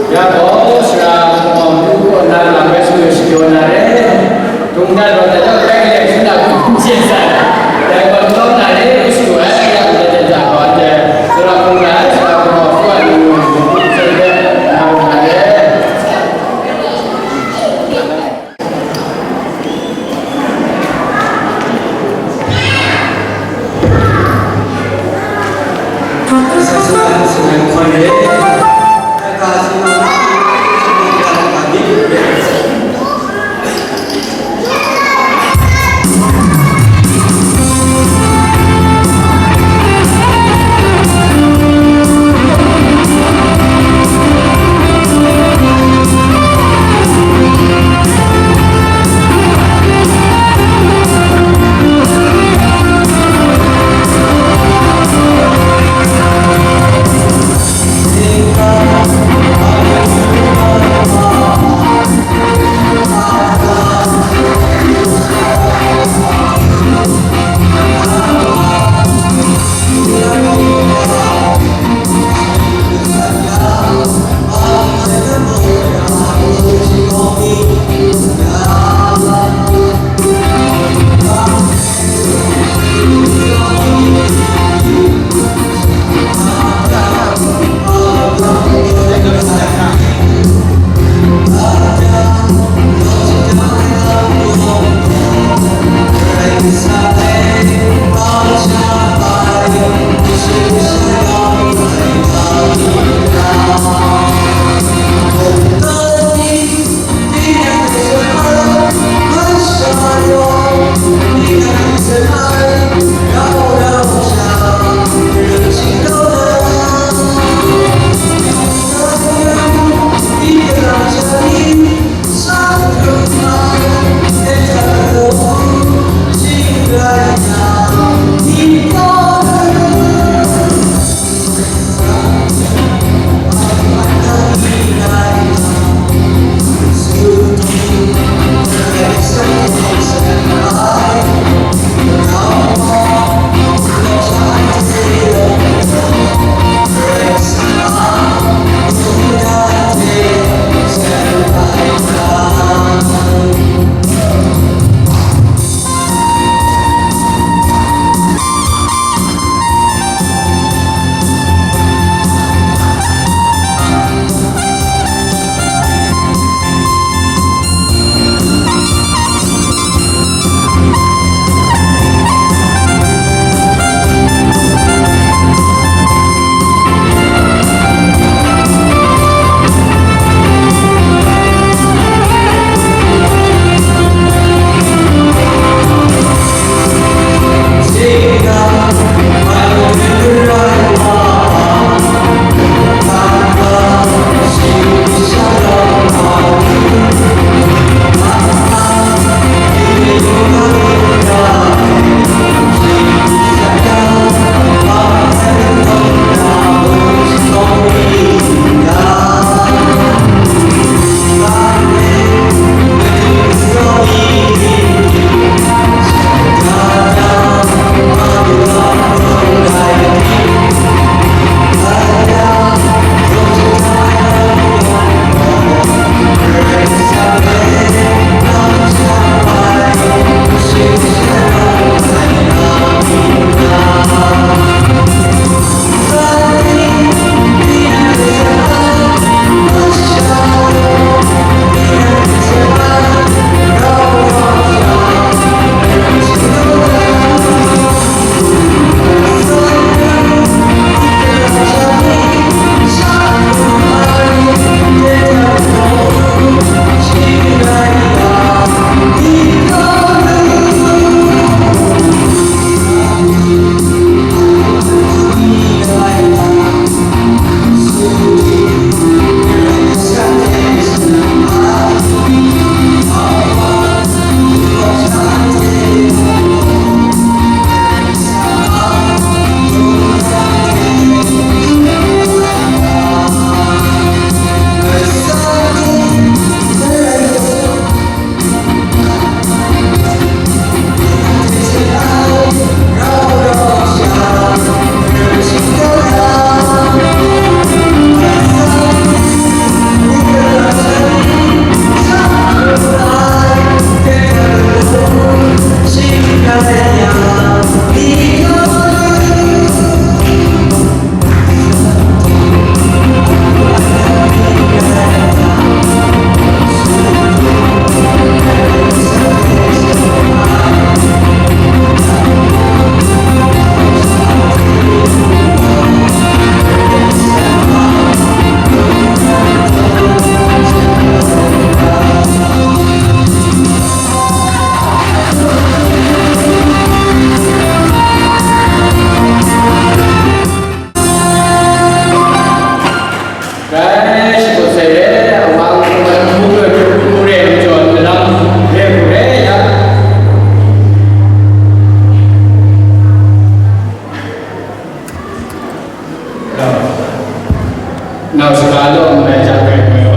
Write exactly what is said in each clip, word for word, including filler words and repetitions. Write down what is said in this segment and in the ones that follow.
Ya gaw, sara hkungga matu kaw na lam rai sumai shadaw na re, dungdan rawt ai jang, rai le, shana hkum hte san, dai gaw n kau na re, shadu ai, ya gaw, dai gaw, anhte sara hkungga, sara hkungga matu a ni mung, hkum hte na ru na re. Ja, great, great.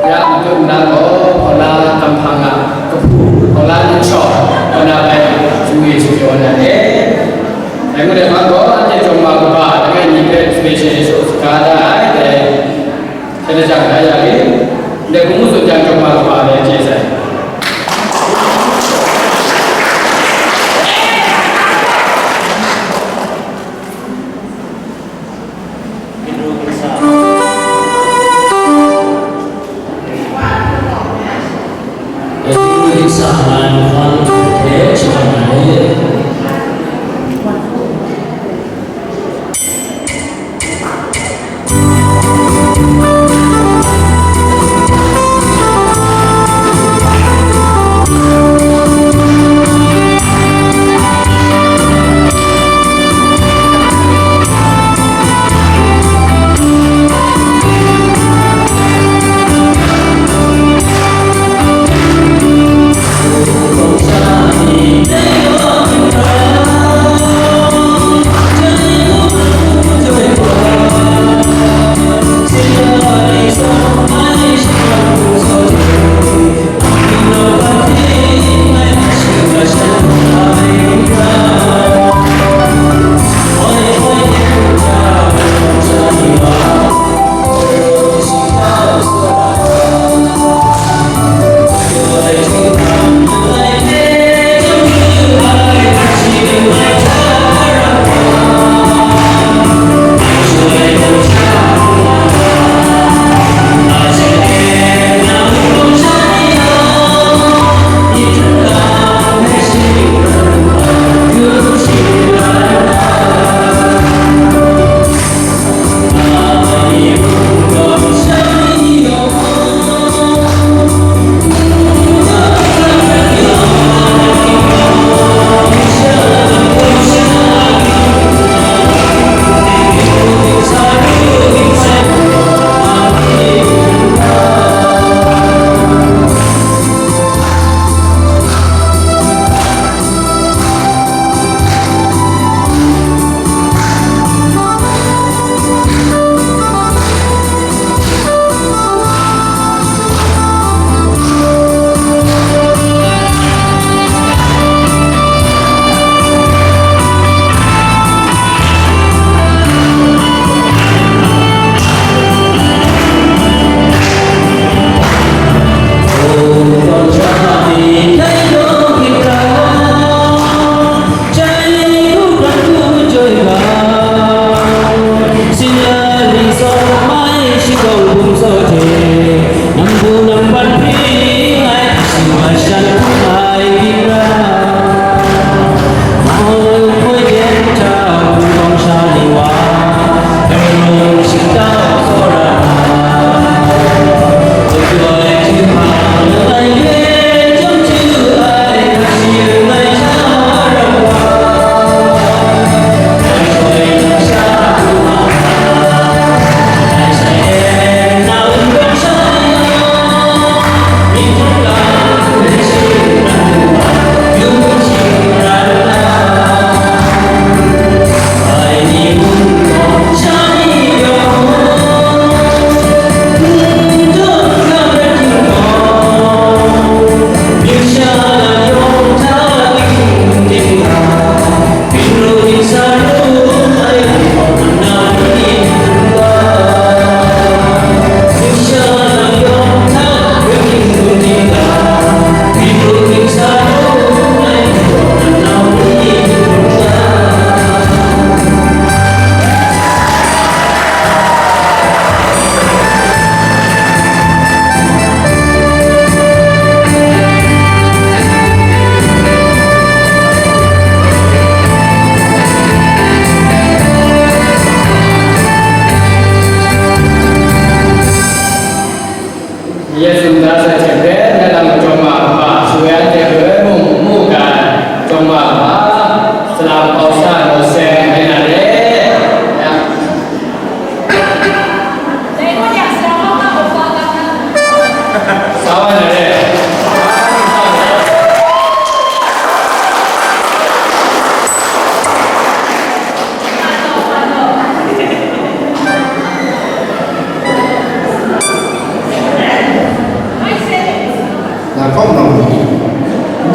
Ya, matu nna gaw, kaw na kamhpang a kahpu, kaw na nshawng, kaw na bai, shu e shu pyaw na e. Dai ngut ai hpa gaw, anhte jawng ma kaba, langai mi hpe special show saga da ai, dai, dai jang da ya le, ndai hpung tsun jang jawng ma kaba le chye sai.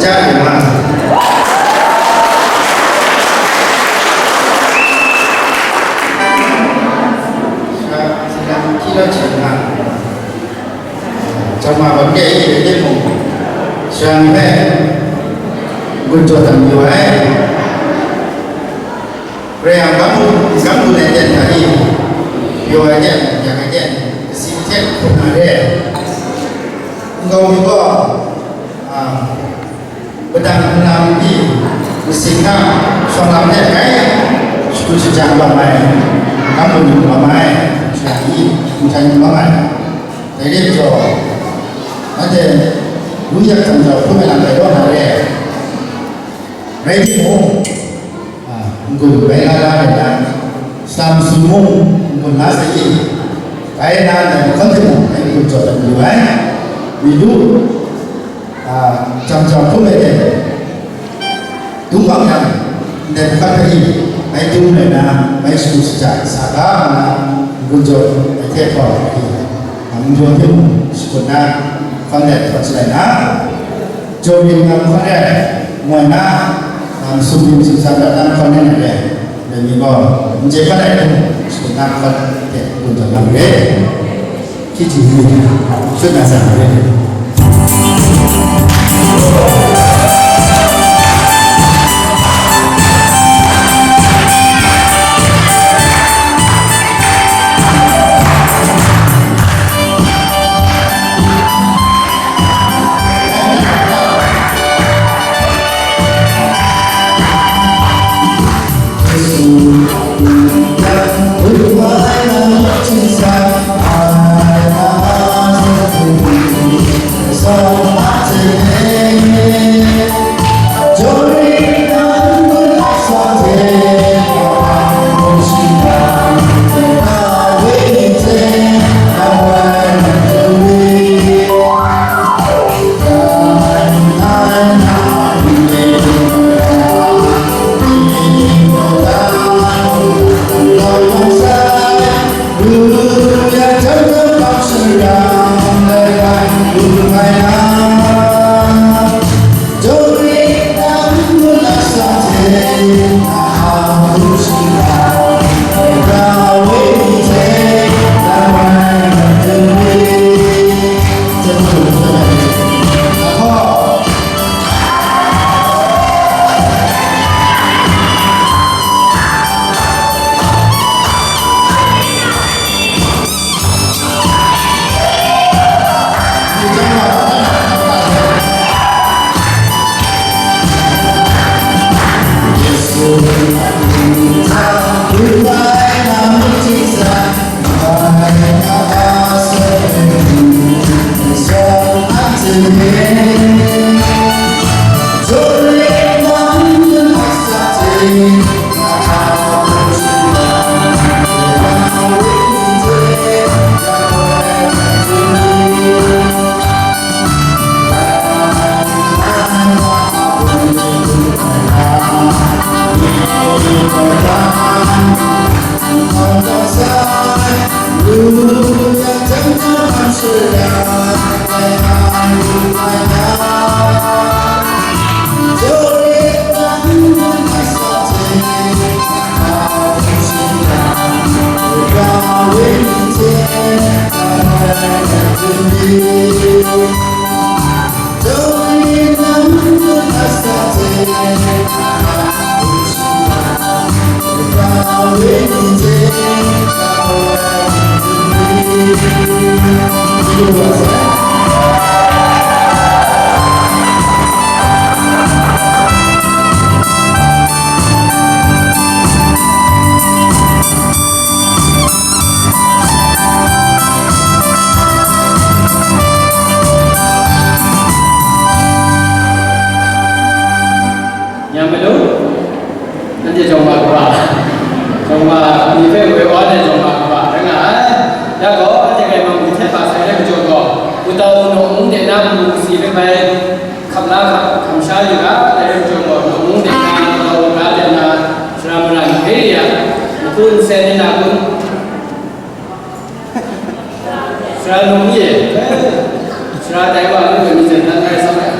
Ya, ya. Sha, sha, kilo chin na. Chama ba ke ye de mo. Sha me. Gun jo tam yo ai. Karai Kasang gamu, gamu le de ta ni. Yo ai de, ya ai de. Si te ko na de. Ngau mi ko. Ah. Padang nna mali, masing hta, shawng lam hte rai, shadu shajang wa mai, kam lu lu wa mai, shani, shadu shajang wa mai. Dai re majaw, anhte, lu yak hkam jau hpun ai lam rai taw na re. Rai timung, a, n-gun bai la la ai na, salam sumung n-gun la sa i, bai na ndai mahkawn hte mung, dai n-gun jaw dat mayu ai. Mi lu, a, jam jau hpung ai hte, dum bang yang, ndai mahkawn hpe i, bai dum ai na, bai shadu shaja sa ga nna, n-gun jaw ai hte hpaw ai, a, n-gun hte mung shakut na, hkawn let htawn shalai na, Jaw ring na hkawt e, moi na, a, masum ring sumsang dat na hkawt e, dai ni gaw, n chye hkawt ai hku, sum na hkawt hte gun tawn na re. Hkyi hkyi ni, shut na sa na re. Yang malu, nanti jawng ma kaba, jawng ma ni hpe woi wa ai jawng ma kaba rai nga ai. Ya gaw, anhte gaimang ni hte ba sai ai majaw gaw, Wutau Nawng Mung de na ngu si hpe bai hkam la hkam, hkam sha yu ga, dai rai majaw gaw, Nawng Mung de na, Wutau Nawng Mung de na, Sara Maran Hperia, nhku nsen ni na kun, Sara Lung Ye, Sara Dai Wa ngu ai myit jan dan rai sa ai.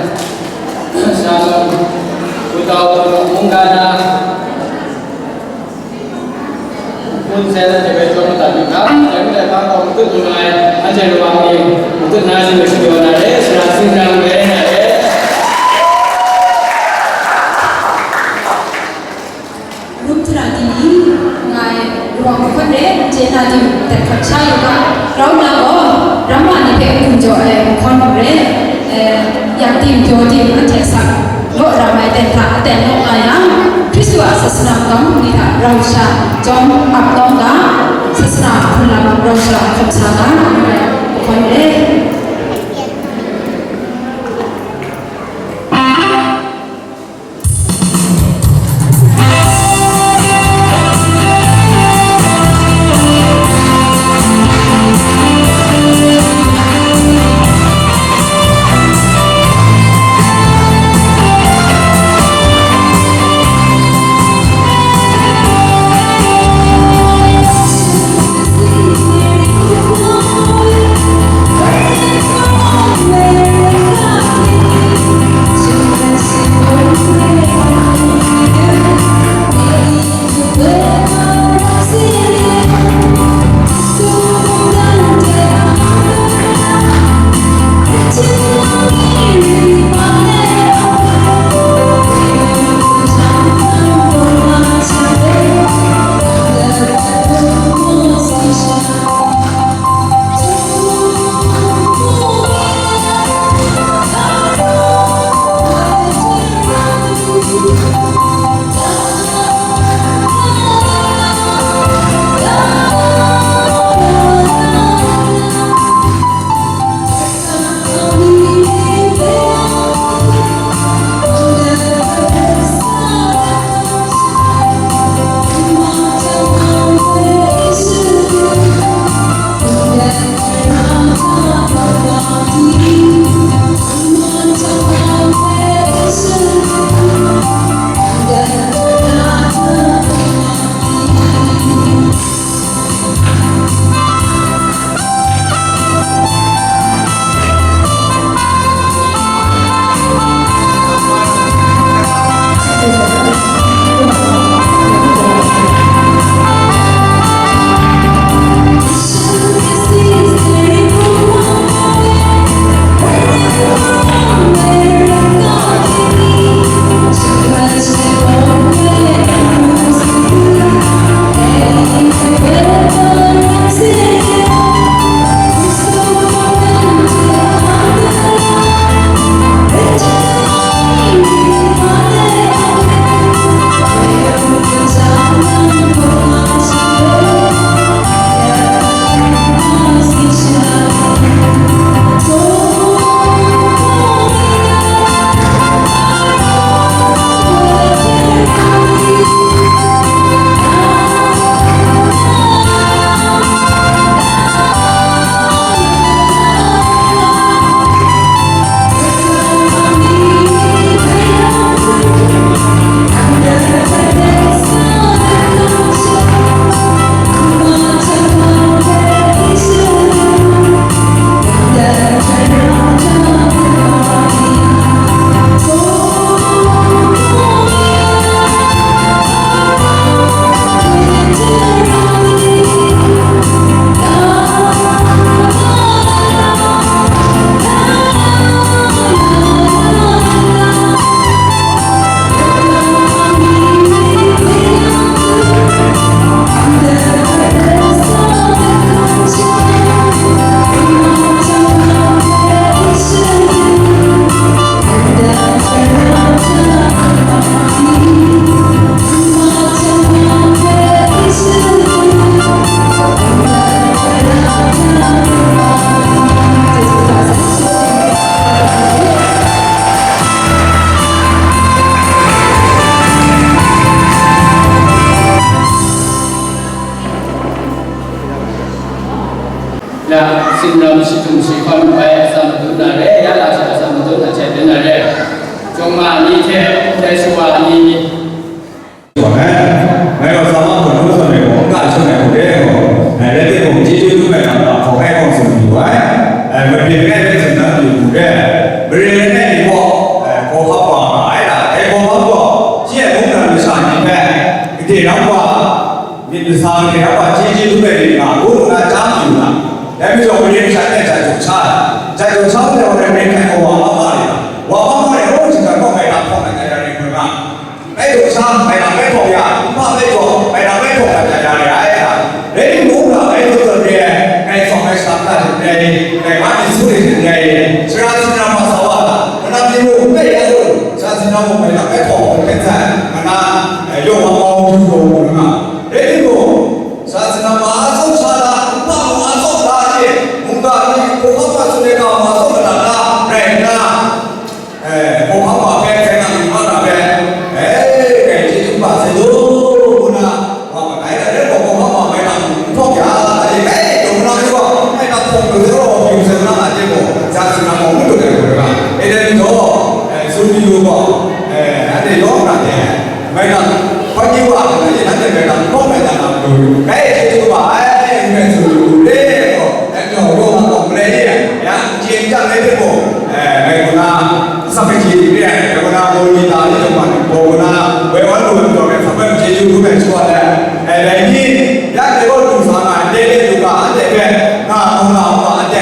Sara Mungga na, Kun Sen anhte hpe chyawm madat yu hkra, dai hpang gaw matut lu na ai, anhte rawang ni, matut na sin hpe shadaw na re, sara singdang rai na re. Rup hta ra di ni, ngai rawang hkawt re, chye na di, dat hkawt sha yu ga, grau na gaw, ramma ni hpe gumjaw ai mahkawn hku re, eh, yak tim, pyaw tim, anhte asak, law ra mai ten hta, aten law nga yang, Hkristu a sasana magam ni hta rau sha, jawm ap lawm ga, sasana hpun lam rau sha hkawm sa ga, mahkawn re. Ya, sinram shi htum shi hkawn hpai atsam madun na re, ya lasha atsam madun na hte dun na re. Chyawm ma ni hte, ndai shawa ni, Ngai gaw sa ma hkawm hkrum sa myit gaw, n ga shang ai hku de gaw, ngai rai timung, chyeju dum ai lam hta hkawng ai hkawng tsun yu ai. Ai, mabyin ngai hpe tsun dan yu hku de, mare langai mi gaw, ai, hkawhkam wa nga ai da, dai hkawhkam gaw, shi Ntsa ni a hpa chyeju dum ai ni nga, ngu nna chyam yu nga. Dai majaw, mare masha e jat jaw sha ai. Jat jaw sha ai wa rai, mare hkai gaw wa ma ma ni nga. Wa ma ma ni, ngu nna shinggan gaw ngai hta hkawng ai ya rai hkrum nga. Ngai jaw sha, ngai hta ngai hkawng ya, n hpa ngai jaw, ngai hta ngai hkawng ai ya rai ai nga. Rai timung, ngai jaw jaw re ai, ngai tsawm ai shada hta hte ngai, ngai ma myit su ni hte ngai, sara sinang ma sa wa, manam ni mung n rai ya lu, sara sinang mung ngai hta ngai hkawng hkawng hkyen sai, mana, eh, yawng wa mau du gaw mu nga. Rai timung, sara sinang ma a tsawm sha la, npa mung a tsawm la hte, mungga ni hkawhkam wa tsun ai ga ma tsawm mada na rai nna, eh, hkawhkam wa hpe hkrai nga yu nga na hpe, eh, ngai chyeju kaba sai lu, ngu na, wa makai na rai gaw, hkawhkam wa mai na n hkawk ya, dai rai, dum na yu gaw, ngai na hkawk lu sai gaw, yu sai na a hte gaw, sara sinang gaw n lu ai hkrum ga, e dai majaw, eh, tsun yu gaw, eh, anhte yawng na hte, Ngai na, hpa ni wa, ngai ni nanhte hpe na, n hkawk ai na, na matu, ngai chyeju kaba ai, n rai tsun lu, re gaw, dai majaw, yawng a gaw, malai ni, ya, n chye n chyang ai hte mung, eh, ngai gaw na, asak hkye hkye re ai, ngai gaw na, gaw ni ta ni jawng ma, gaw gaw na, woi wan lu ai majaw, ngai hpa bai chyeju hkrum ai shawa ai, eh, dai ni, ya, dai gaw lu sa nga, dai dai lu ga, anhte hpe, nga, gaw na, gaw na, anhte,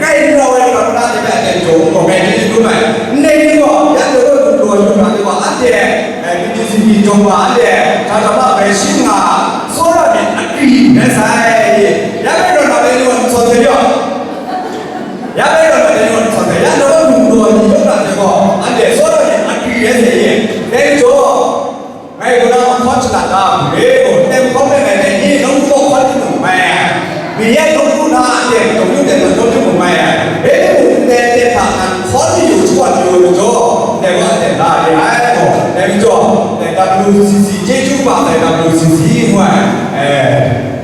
grai n rau ai, gaw na, anhte hpe, anhte jaw, gaw, ngai chyeju hkrum ai, ndai ni gaw, ya, dai gaw lu lu ai, gaw na, dai gaw, anhte, eh, B T C P jawng wa anhte, hta hta ma bai shim nga, tsawra myit akri rai sai. Ya bai rawt na bai ni wan tsawt sai yaw. Ya bai rawt na bai ni wan tsawt sai. Ya naw wa nung naw ni yawng na hte gaw, anhte tsawra myit akri rai sai ye. Dai majaw, ngai gaw na mahkawn shalat da hku re gaw, ndai mahkawn rai ngai dai ni, nawku gaw hkawn hte mung mai ai. Mi yan nawku na a ten, nawku ten na hkawn hte mung mai ai. Dai ni mung, ndai ten hta nan hkawn mayu shawan mayu ai majaw, ndai wa ten da re ai gaw, dai majaw, dai W C C, chyeju kaba sai W C C ngu ai, eh,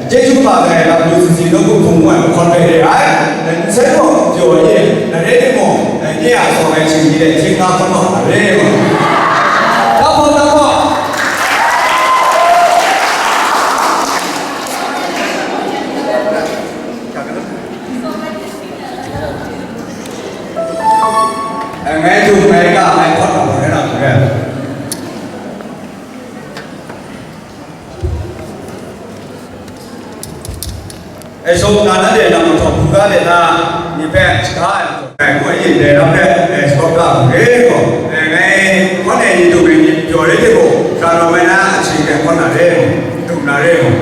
chyeju kaba sai W C C nawku hpung ngu ai mahkawn rai re ai. Dai n sai gaw, jaw e, dai rai timung, dai nye a sawng ai shingli dai hkying na hkawn rawt na re gaw. Taphawt, taphawt. Ngai dum ngai ga ngai hkawt na hkawt na hkawt na. E shawng nna nanhte lam mahtawk hkungga de na, ni hpe shaga ai majaw, ngai ngu ai yin dai lam hpe, e, shabaw ga hkrum re gaw, e, ngai hkawn e ni dum e ni pyaw re hte gaw, hkra rawng ai na a hkying hpe hkawn na re gaw, dum na re gaw.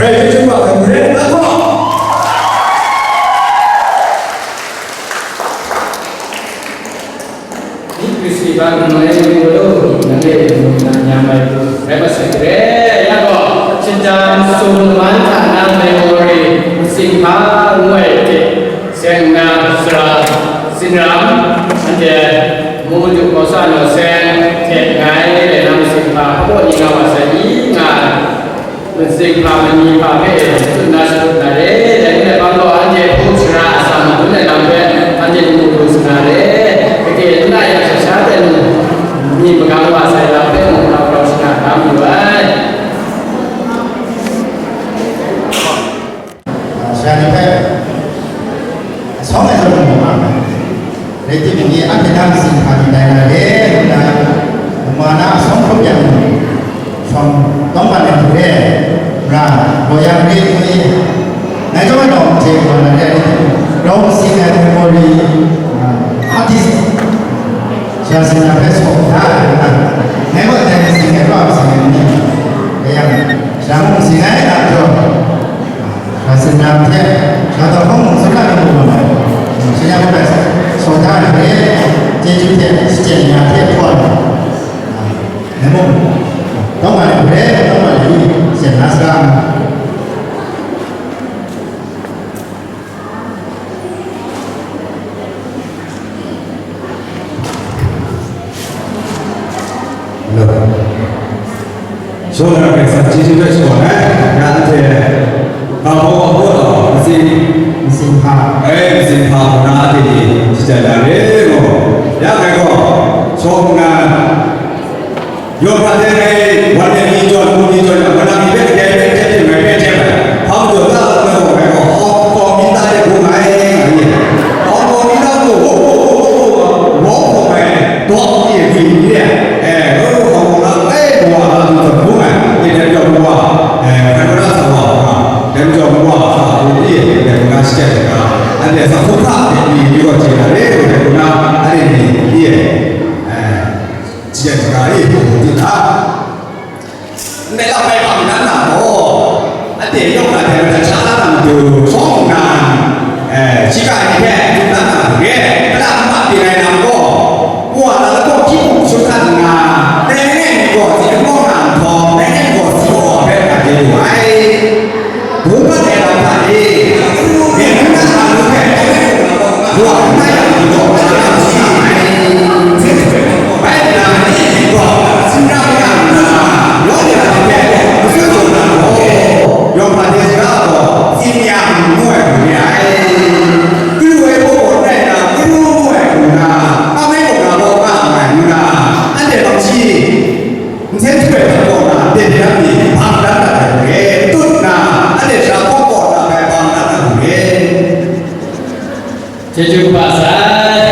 Hei, chyeju wa ai, mare na hkaw. Ni Kristi ba nang lai ni lo, nang e mu na nyam ai lu, rai masai re, ya gaw, shinggyim sum laman hta na memory, masing hpa ngu ai hte, seng na sara, sinram, anhte, mu du kau sa naw seng, hte ngai, le na masing hpa, hpaw ni nga wa sai, i nga, Masing hpa mani hpa hpe tsun na shadut na re, dai ni a bang gaw anhte hpung shara atsam madun ai lam hpe anhte mu lu sa na re, gade n na yang sha sha hte nu, myit magang wa sai lam hpe mung grau grau shana da mayu ai. Sara ni hpe, asawng ai zawn mu nga ai. Rai timung, anhte na masing hpa ni dai na re, ngu na, ma na asawng hkrup yang, shawng tawng man ai hte, ra, gaw yang re, ngu i, ngai chyawm ai nawng hte wa na re, rai timung, rau masing ai memory, ah, artist, sara sing na hpe saw da ai ngu na, ngai gaw dai masing ai, rau masing ai ni, rai yang, sara mung masing ai na jaw, Hkra tsun na hte, hkra taw hkawng mung tsun na ni mung gaw, shi ya hpe sau da ai hpe, chyeju hte shachyen ya hte hpawn, ngai mung, tawng wa ai hpe, tawng wa ai hpe, shachyen na saga. Hello. Shawng na Karai Kasang chyeju hpe sharawng ai, ya anhte, ga hpawng wa hpaw taw, masing, masing hpa, e, masing hpa hku na a de ni, shachyen na re gaw, ya ngai gaw, shawng nna, yawng hta teng ngai, wan de ni jawn, mu ni jawn, ya, wan na ni hpe kadai hpe hte hte ngai hpe hte ai, hpa majaw ta lat na gaw, ngai gaw, hkawm, hkawm myit ta de hkrum ai, nga ni, hkawm, hkawm myit ta gaw, wo, wo, wo, wo, wo, wo, hkawm ai, Dawk ni, gwi ni, e, ro ro hkawng hkawng la, e, kawa la, du tawn hkrum ai, e, dai majaw kawa, e, hkrai kaw na sa wa hkra, dai majaw kawa sa, e, e, e, kaw na shachyen ai hkra, anhte sa hkrum hkra, e, ni, ni gaw chye na re, e, kaw na, anhte ni, e, e, shachyen ai hkra, e, hkrum hkrum di na. Ndai lam hpai bang dan na gaw, anhte yawng na hte madat sha la na matu, shawng nnan, eh, shiga ni hpe dum dan na hku re, kala nma byin ai lam gaw, wa na lahkawng hpyi hpung shut hkat nna, dai langai mi gaw si lahkawng na nhtawm, dai langai mi gaw si law hpe na chye lu ai. Bungbat ai lam hta e, myit hkrum na hta lu hpe, wa hkrum na yang ni gaw, bai na ni gaw, sinra ya nna, yawng ya hpe, matsun taw na gaw, yawng hpa de sara gaw, tsin yang ngu ai hku re ai. Galu ai hpaw gaw rai nna, galu ngu ai hku na, kang ai kaw na gaw, kang ai ngu na, anhte bang shi, Nsen hkoi hkawm na, byen byen mi hpang dan dat ai hku re, tut nna, anhte sara hkawm kaw na bai hpang dan ai hku re. Chyeju kaba sai,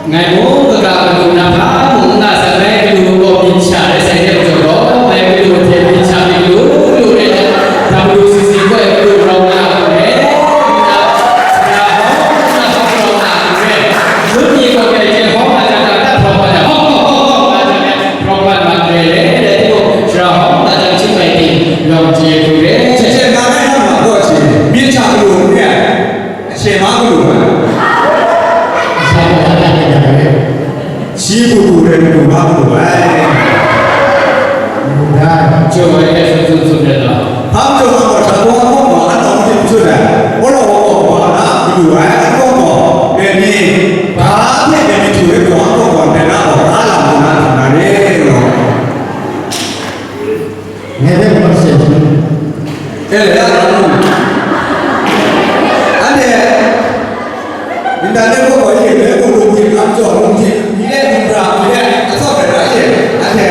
ngai mung kaga matu na hpa mung n na sai, ngai galu gaw byin sha rai sai, de majaw gaw, ngai galu hte byin sha mi galu galu rai, hta galu si si gaw galu rau na hku re, nna, sara hkawm na hkawm rau na hku re, lun ni gaw bai hte hkawm na jang, na hkawm na jang, hkawm hkawm hkawm hkawm na jang, Hkawm mat mat re re, dai timung, sara hkawm na jang chying rai ting, yawng chye hku re. Shachyen na ai lam na gaw shi, myit hta galu n re ai, ashe ma galu ai. Ashe ma galu ai. Shi galu re, galu ma galu ai. Galu dai. Chye ai hte tsun tsun tsun re na. Hpa majaw hkawng gaw, shanglawt hkawng gaw, an tawng hte n tsun ai, walaw walaw gaw, na galu ai, an tawng gaw, dai ni, ga hpe dai ni htu hpe gaw, an tawng gaw, dai na gaw, ga lam lu na hta na re, law. Ngai hpe gaw, se hpyi. E, ya, anhte, Nta de gaw gaw ye, le gaw lung hte, lam jaw lung hte, myi le myi pra, myi le atsawm rai rai ye, anhte,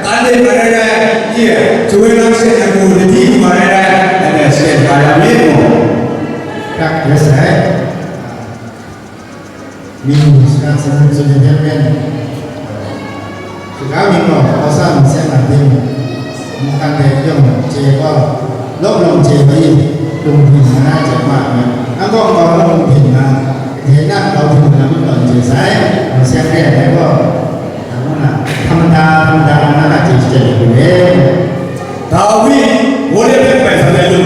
kan de rai rai rai ye, chawoi lam she ai mu, ladi lu ma rai rai, anhte shalen ga ya myit mu. Prak rai sai. Myit shana tsun tsun ai hpe maren, Kaga myit gaw, kau sa nsen na tim, mungkan de yawng chye gaw, lawm lawm chye ai, lung byin nga na chye ma ai, nang gaw nkau lung byin nga, gade na nkau hpung na myit gaw n chye sai, nsen re ai gaw, nang ngu na, hkam da, hkam da nga na chye chye ai hku re. Dawi, Goliat hpe bai sa ai lung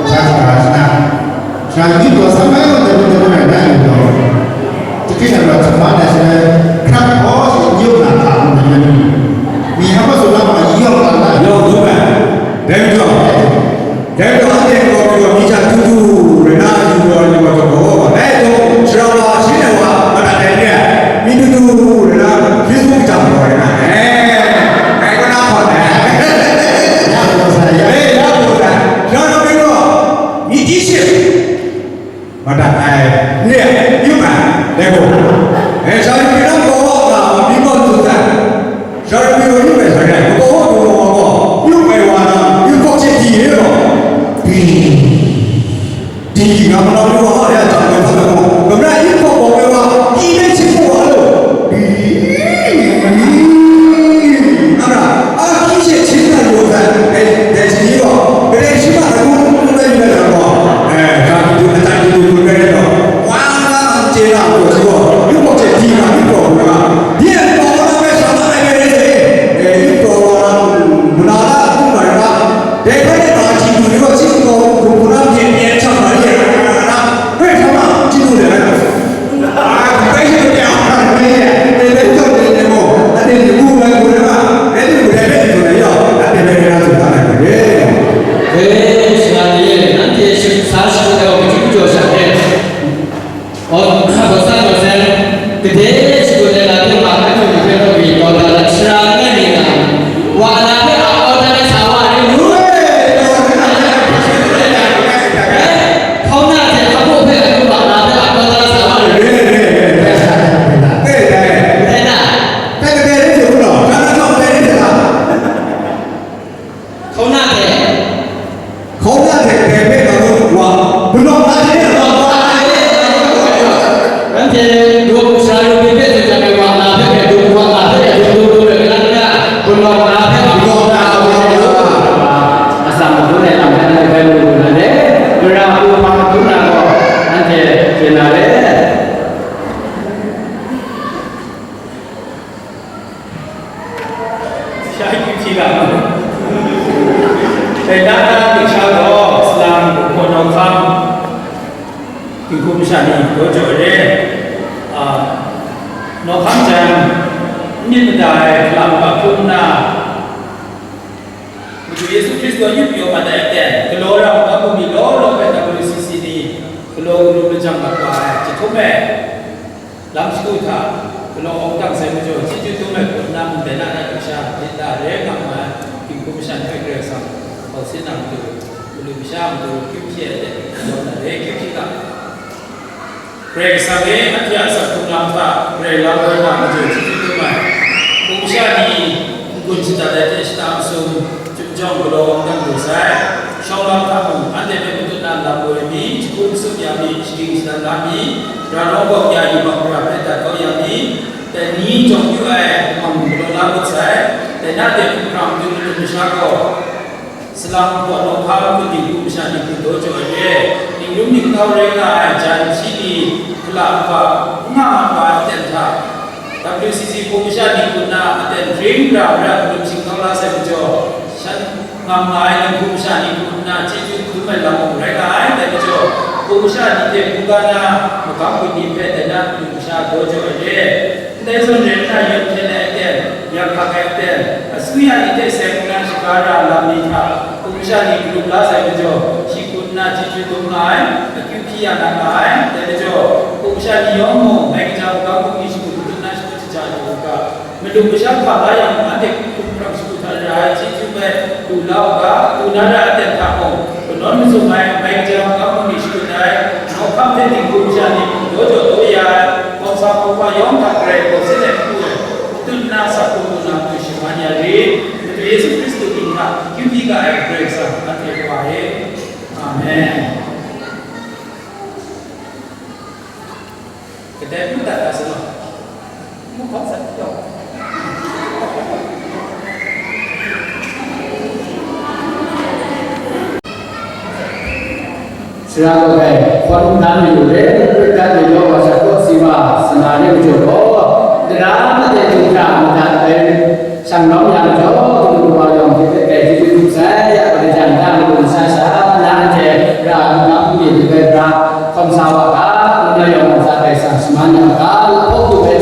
sha shaga shana, shaga myit gaw san mai gaw tabu tabu rai na yu gaw, chakri na gaw htum wa na shaga hkrak gaw shi n yawk na hta n rai na lu. Mi hpa gaw su la ma yawk la na yawk du ai. Dai majaw, dai majaw anhte gaw gaw mi hta du du rai na yu gaw yu gaw gaw gaw gaw. Dai gaw shara wa shi na wa ma da dai ni ai. Mi du du rai na, Facebook jang gaw rai na. Eh, dai gaw na hpawn ai. Ya gaw sa, ya. Eh, ya gaw sa. Shara mi gaw, mi di shi. Madat ai, nye, yup ai, dai gaw. E, Shara mi gaw, a, mi gaw tu dan. Shara mi gaw yup ai, Shara mi gaw, gaw, gaw, gaw, yup ai wa na, yup kawk chye di e gaw. Di, di, nga ma na, yup wa, ya, jang, ya, jang, gaw. Gamra yup kawk gaw ai wa, di me chye kawk wa lo. Di, di, ara, a, ki she chye na yo dan. E, dai chye ni gaw, gade shi ma na gu, gu, gu, gu, gu, gu, eh, ga ki du, atai ki du, gu, gu, gu, wa, na, na, chye na, gu, gu, gu, yu, gu, chye, di, na, yu, gu, gu, gu, di, eh, gu, gu, na, bai, sa, na, bai, bai, bai, eh, yu, gu, gu, na, gu, na, na, gu, na, na, dai, bai, na, chi, du, yu, chi, gu, gu, gu, na, pye, pye, cha, na, ye, na, na, na, bai, sa, na, chi, du, de, na, na. Hkauna hte hpamu hpe akyu wa na hpe a kawt da la sa wa ai. Re, re, re, re. Dai, dai. Dai na. Dai, dai, dai, dai, dai, dai. Hkauna hte. Hkauna hte dai hpe na ru wa. Bunawk na hte na wa. Anhte, dum sara ru hpe hpe hte hte wa na hpe hpe dum wa na hpe hpe dum dum dum hpe na na. Bunawk na hpe bunawk na hpe. Atsam madu ai lam hpe anhte bai mu lu na le, gara hku hpa hku na gaw, anhte chye na le. Sha yu hti ga mu. Dai na na lusha gaw, salam, hpaw nawhkam, dinghku masha ni, daw jaw ai re. A, nawhkam jan, n myit mada ai, hkalam hpa hkrum nna, Madu Yesu Hkristu a yupyaw mat ai aten, galaw ra ai bungli law law hpe W C C ni galaw galaw lajang mat wa ai, jahtum e, Lam shagu hta galaw awng dang sai majaw, chyeju dum ai hku nna ndai na na lusha myit la re nga ma ai, dinghku masha ni hpe Karai Kasang hkau sin na matu, matu masha a matu kyu hpyi ai de, galaw na re kyu hpyi ga. Karai Kasang e, anhte a asak hkrung lam hta Karai lam rai na majaw, chyeju dum ai, hku masha ni n-gun shadat ai hte shata masum, Chyum jawng galaw awng dang lu sai. Shawng lam hta mung, anhte hpe matut na lam woi mi, jahku n-tsup ya mi, shaging shadan la mi, ra nawng bawk ya yubak mara hpe dat kau ya mi, dai ni jawng yu ai lam galaw la ngut sai. Dai na de hkumhkrang matut matut masha gaw, salang hpaw nawhka makun dinghku masha ni hku daw jaw ai re, ningrum ningtau rai nga ai jan hpyi ni, hkala hpa, n nga nga ai aten hta, W C C hku masha ni hku nna aten hpring ra ra hkum shingtau la sai majaw, shan ngam nga ai dinghku masha ni hku nna chyeju hkrum ai lam mung rai nga ai. Dai majaw, hku masha ni hte hkungga na magam bun ni hpe dai na matu masha daw jaw ai re. Ndai zawn rai nna, yawn hpyen ai aten, yak hkak ai aten, asuya ni hte seng nna shaga ra lam ni hta, hku masha ni garup la sai majaw, shi hku nna chyeju dum nga ai, akyu hpyi ya na nga ai. Dai majaw, hku masha ni yawng mung, Karai Kasang magam bungli shagu matut na shagu shaja lu u ga, matu masha hpa la yang, anhte hkum hkrang shagu hta ra ai chyeju bai lu la u ga, lu na ra ai aten hta mung, kanawn mazum ai, Karai Kasang magam bungli shagu ai, nawk hkam hte dinghku masha ni mung daw jaw daw ya ai, hkawm sa hkawm wa yawng hta Karai hkawm sin ai hku ai, matut na sa hku lu na matu shaman ya rit, matu Yesu Hkristu mying hta kyu hpyi ga ai Karai Kasang, anhte Wa e. Amen. Kadai mung dat ga sa law. Mung hkawm sa law. Sara kaw hpe hkawn dan mayu re, hkawn dan mayu wa sha kaw si wa sana re majaw gaw, dara made hta madat ai, shang lawm ya majaw, Karai Kasang yawng hte hpe grai chyeju dum sai, ya gaw, jan da madu masha sha, na hte ra, na hpung de hpe ra, hkawm sa wa ga, nna yawng ntsa Karai Kasang shaman ya ga, lahkawng du hpe